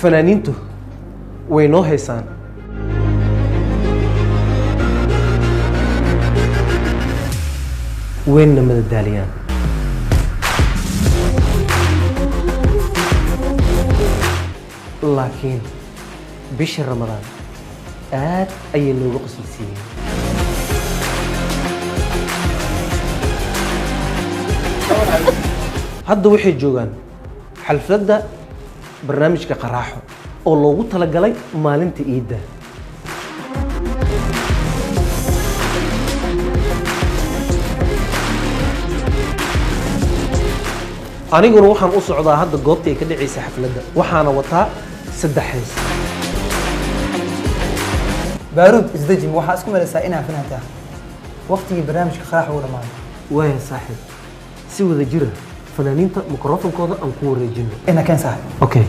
Fanaaniintu way noo haysaan, wayna madadaaliyaan, laakiin bisha Ramadaan aad ayay nooga qosolsiiyeen. Hadda waxay joogaan xalfladda barnaamijka Qaraaxo oo loogu talagalay maalinta iidda. Aniguna waxaan u socdaa hadda goobta ay ka dhacaysa xafladda, waxaana wataa 3 hees. Baaruud, isdeji. Ma waxaa isku malaysaa inaa fanaantaa? Waqtigii barnaamijka Qaraax uu dhamaaday. Waaya saaxiib, si wada jira fanaaniinta mikrofonkooda aan ku wareejino. Ina keen, saaxiib. Okay.